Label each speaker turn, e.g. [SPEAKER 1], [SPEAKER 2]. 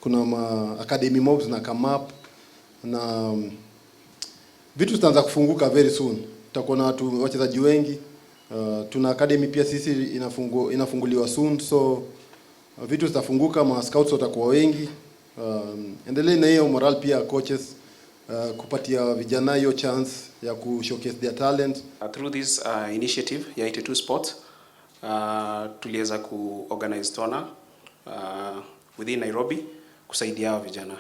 [SPEAKER 1] Kuna ma academy mobs na come up na vitu zitaanza kufunguka very soon. Tutakuwa na watu, wachezaji wengi. Tuna academy pia sisi inafunguliwa soon, so vitu zitafunguka, ma scouts watakuwa wengi. Endelee na hiyo morale pia, coaches, kupatia vijana hiyo chance ya ku showcase their talent.
[SPEAKER 2] Through this initiative ya 82 Sports, tuliweza ku organize tourna within Nairobi kusaidia hao vijana.